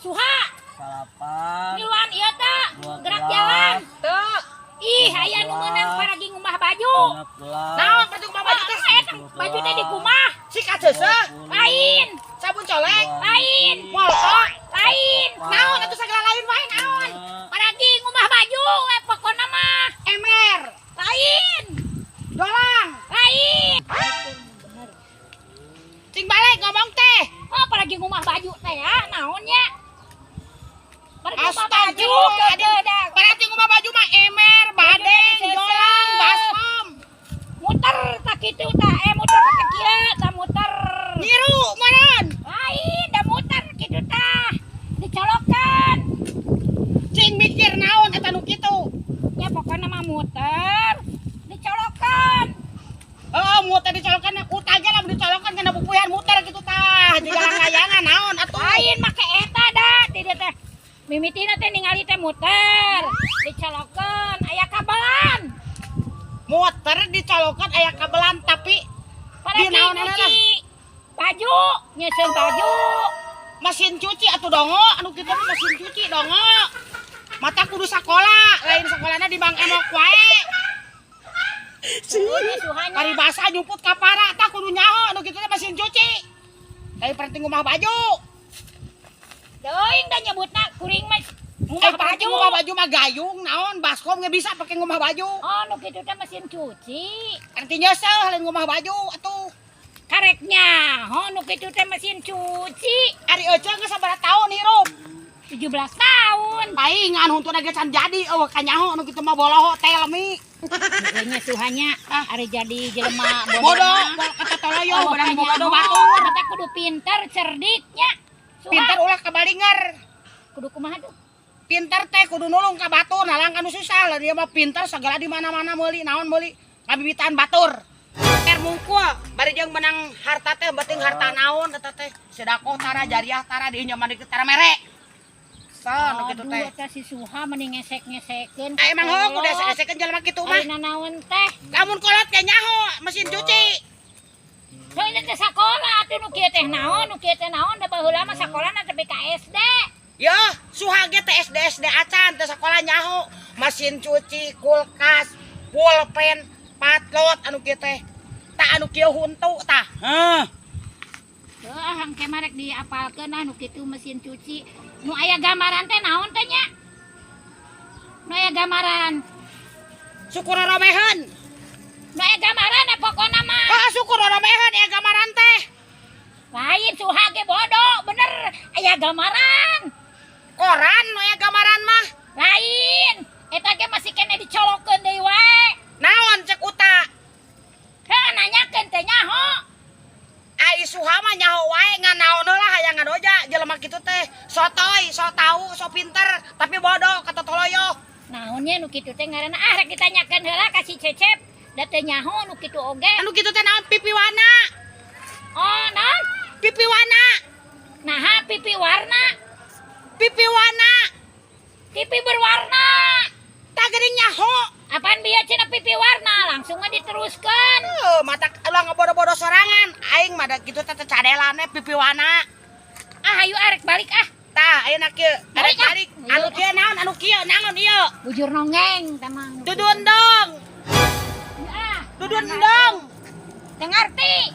Suha. Salapan. Miluan ieu teh. 12. Gerak jalan. Teu. Ih, aya nu meunang paragi ngumah baju. 16. Naon paragi ngumah baju teh? Ah, eta baju teh dikumah. Sikat seuseuh. Lain. Sabun colek. Lain. Molto. Lain. Naon atuh sagala lain wae naon? Paragi ngumah baju, eh pokona mah. Ember. Lain. Dolang. Lain. Cing balik ngomong teh. Oh, paragi ngumah baju teh ya, naonnya? Paragi ngumah baju, Astagfirullah. Keukeut dah. Berarti ngumah baju mah ember, badeng, Baju teh jolang, seuseuh. Baskom. Muter tak kitu tah, eh muter teh kieu, tah muter. Nyiru meureun. Lain, dah muter kitu tah. Dicolokan. Cing mikir naon eta nu kitu? Ya pokoknya mah muter, dicolokan. Oh, muter dicolokan utah aja lah dicolokan kena bupuyan muter gitu tah. Jiga layangan naon atuh. Lain make eta dah, tidak teh. Mimitina teh ningali teh muter, dicolokan, aya kabelan. Muter dicolokan aya kabelan, tapi Paragi di naon? Nyuci baju, nyeuseun baju. Mesin cuci atuh, dongo. Anu kitu mah mesin cuci, dongo. Mata kudu sakola, lain sekolahna di Bang Emok wae. Ini suhanya. Paribasa nyumput kapara tah kudu nyaho anu kitu teh mesin cuci. Tapi penting ngumah baju. Teuing da nyebutna kuring mah ngumah Eh, baju. Ngumah baju mah gayung naon, baskom ge bisa pake ngumah baju. Oh, nu kitu teh mesin cuci. Arti nyesel lain ngumah baju atuh. Kareknya, oh nu kitu teh mesin cuci. Ari Ece geus sabaraha tahun hirup? 17 tahun. Paingan huntuna ge can jadi euweuh kanyaho anu kitu mah boloho telmi. Pokoknya suhanya Ah. ari jadi jelema Bodoh, mah. kata toloyo Oh, beunang kanyaho. bodoh batur. Mata kudu pinter, cerdiknya. Suha. Pinter ulah kabalinger. Kudu kumaha tuh? Pinter teh kudu nulung ka batur, nalang kanu susah lah. Dia mah pinter segala di mana-mana meuli naon meuli ngabibitan batur. Ter mungkul bari jeung menang harta teh penting harta naon eta teh sedekah tara, jariah tara, dieu mah tara mere. So, nu kitu teh. Aduh, eta si Suha mending ngesek-ngesekeun. Ah, emang heuh kudu esek-esekeun jelema kitu mah. Ari naon teh? Lamun kolot ge nyaho mesin cuci. Soalnya teh sakola atuh nu kieu teh naon, nu kieu teh naon, da baheula mah sakolana tepi ka SD. Ya, Suha ge teh SD SD acan teh sekolah nyaho mesin cuci, kulkas, pulpen, patlot anu kieu teh. Tah anu kieu huntu tah. Heuh. Heuh, hangke mah rek diapalkeun ah nu kitu mesin cuci. Nu aya gambaran teh naon teh nya? Nu aya gambaran. Syukur romeheun. Nu aya gambaran eh pokona mah. Ah, syukur romeheun ya gambaran teh. Lain, Suha ge bodoh, bener aya gambaran. Koran nu aya gambaran mah. Lain, eta ge masih kene dicolokeun deui wae. Naon cek uta? Heuh, nanyakeun teh nyaho. Ai Suha mah nyaho wae ngan naon lah hayang ngadoja jelema kitu teh. Sotoy, so tau, so pinter, tapi bodoh kata toloyo. Naonnya nu kitu teh ngaranna? Ah, rek ditanyakeun heula ka si Cecep. Da teu nyaho nu kitu oge. Anu kitu teh naon, pipi wana. Oh, naon? Pipi wana. Naha pipi warna? Pipi wana. Pipi berwarna. Tah geuning nyaho. Apaan bieu cenah pipi warna? Langsung mah diteruskan. Heuh, mata ulah ngebodoh-bodoh sorangan. Aing mah da kitu teh teh cadelane pipi wana. Ah, ayo arek balik ah. Tah, ayeuna kieu. Arek Balik ah. balik. Anu kieu naon? Anu kieu naon ieu? Bujur nongeng tamang. Dudundong. Ah, Dudundong. teu ngarti.